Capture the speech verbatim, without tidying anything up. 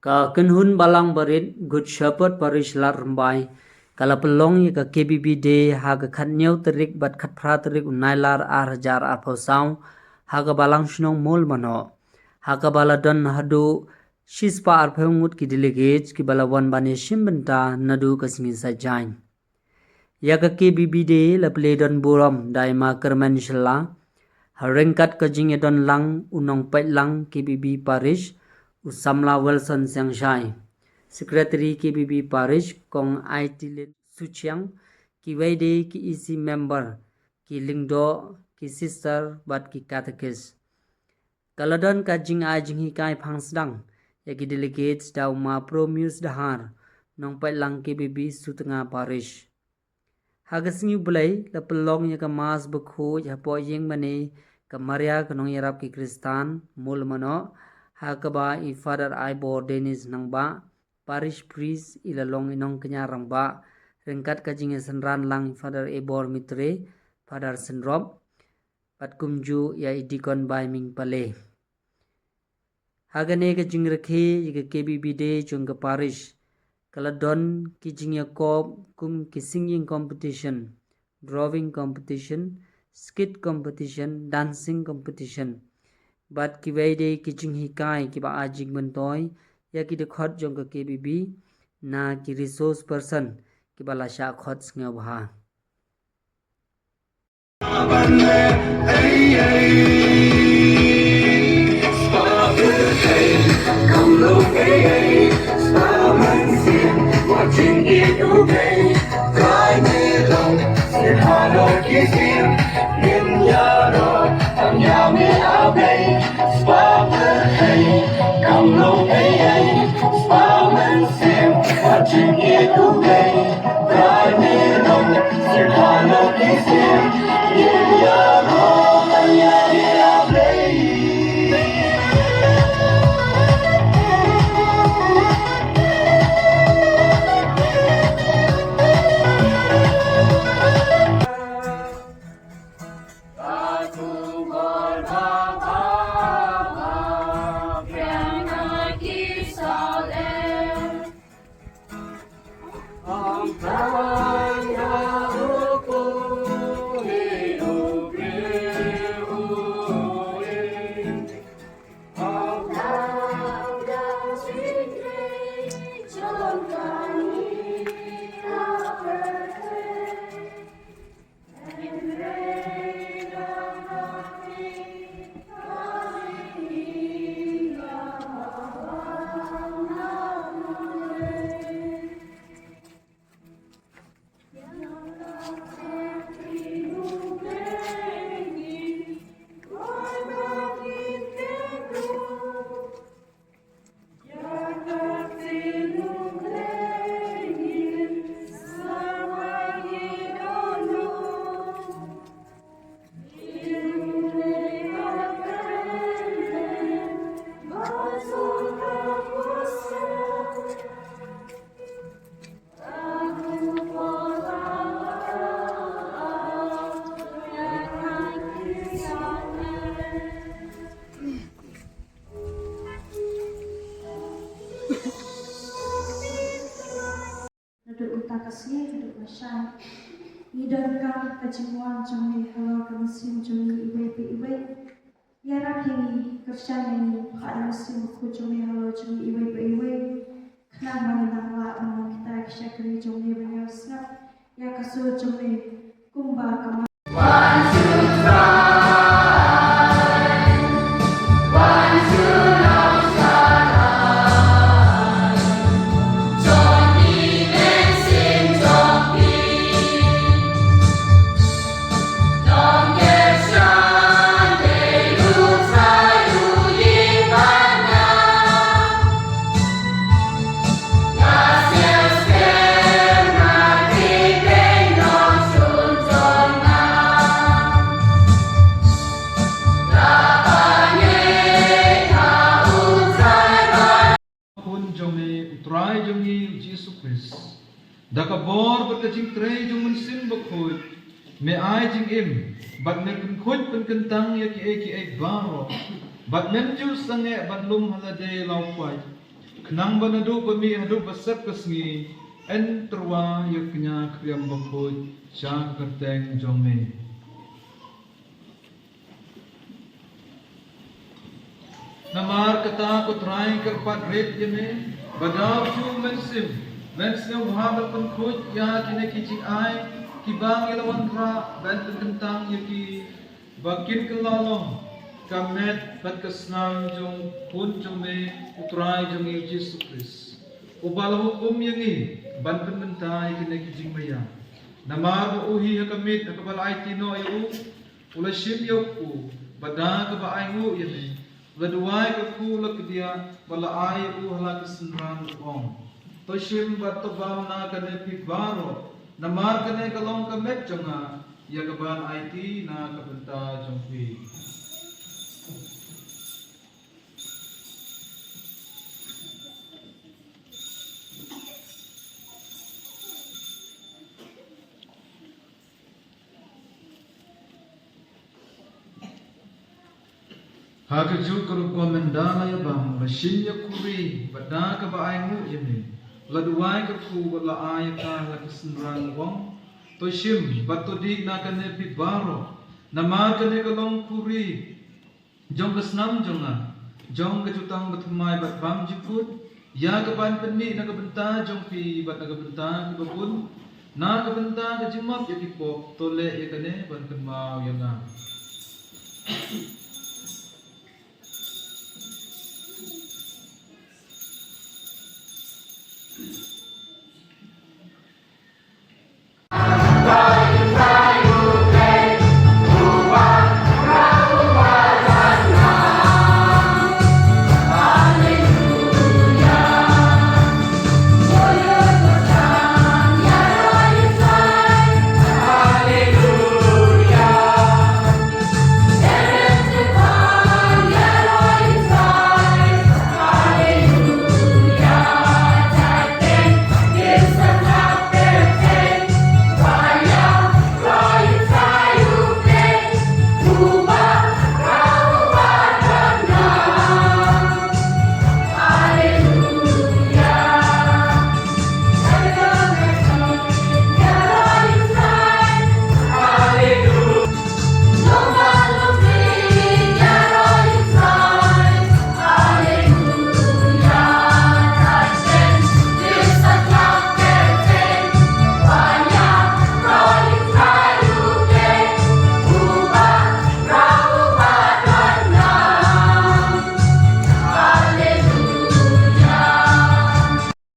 Ka kynhun Balang Barit Good Shepherd Parish Lad Rymbai ka la pynlong ïa ka K B B Day ha ka khatñiew tarik bad khatphra tarik u Nailar ar hajar arphew saw ha ka Balang Shnong Mawlamanoh, ha kaba la don haduh shispah arphew ngut ki delegates kiba la wan ban ïashim bynta naduh ka sngi Saitjaiñ. Ïa ka K B B Day la plie don burom da i Ma Kyrmen Shylla, ha ryngkat ka jingïadon lang u nongpeit lang K B B Parish, u samla Wilson Siangshai, Secretary K B B Parish, Kong Aitilin Suchiang, kiwei de ki E C member, ki lyngdoh, ki sister bad ki catechist. Ka la don ka jingai jinghikai phang sdang ïa ki delegates da u Ma Promius Dahar, nongpeit lang K B B Sutnga Parish. Ha ka sngi U Blei la pynlong ïa ka Mass bakhuid hapoh ïing mane ka Maria ka nongïarap ki Khristan Mawlamanoh, ha kaba i Father Ivor Dennis Nangbah, Parish Priest, i la long i nongkñia rangbah, ryngkat ka jingïasynran lang i Father Ivor Mitre, Father Synrop, bad kumjuh ïa i Deacon Baiming Pale. Ha kane ka jingrakhe ïa ka K B B Day jong ka Parish, ka la don ki jingïakop kum ki singing competition, drawing competition, skit competition, dancing competition, bad kiwei de ki jinghikai kiba ai jingmyntoi ïa ki dkhot jong ka K B B na ki resource person kiba la shah khot sngewbha. Naduh mynta ka sngi haduh lashai, ngi donkam ka jingwan jong me halor ka mynsiem jong ngi iwei pa iwei. Ïarap ïa ngi, kyrshan ïa ngi, phah da ka mynsiem bakhuid jong me halor jong ngi iwei pa iwei. Khnang ba ngin nang lah ban long kita ki shakri jong me ba ïohsngew ïa ka sur jong me kumba ka Khun jong me, U Trai jong ngi U Jisu Khrist, da ka bor bad ka jingtrei jong u Mynsiem Bakhuid, me ai jingim bad me pynkhuid pynkyntang ïa kiei kiei baroh, bad mem ju sangeh ban lum ha lade la u pait. Khnang ba naduh ba mih haduh ba sep ka sngi, yn tyrwa ïa ka kñia khriam bakhuid sha ka kyrteng jong me. Namar kata ko Trai kyrpad rit ïa me, ba da u ju mynsiem, mynsiem u hap ban pynkhuid ïa kine ki jingai kiba ngi la wanrah ban pynkyntang ïa ki, ba kin kylla long ka met bad ka snam jong u Khun jong me, u Trai jong ngi u Jisu Khrist, uba la hukum ïa ngi ban pynbynta ïa kine ki jingmaïa. Namar ba u hi ha ka miet ha kaba la aiti noh ïa u, u la shim ïa u kpu, bad da kaba ainguh ïa me, u la duwai ka kpu, u la kdiah bad la ai ïa u ha la ki synran, u ong: To shim bad to bam na kane phi baroh, namar kane ka long ka met jong nga, ïa kaban aiti na ka bynta jong phi. Ha kajuh ka rukom, ynda la ïa bam, u la shim ïa ka khuri, bad da kaba ainguh ïa me, u la duwai ka kpu bad la ai ïa ka ha la ki synran, u ong: To shim bad to dih na kane phi baroh, namar kane ka long ka khuri jong ka snam jong nga, jong ka jutang bathymmai bad bymjukut, ïa kaban pynmih na ka bynta jong phi bad na ka bynta kiba bun, na ka bynta ka jingmap ïa ki pop. To leh ïa kane ban kynmaw ïa nga.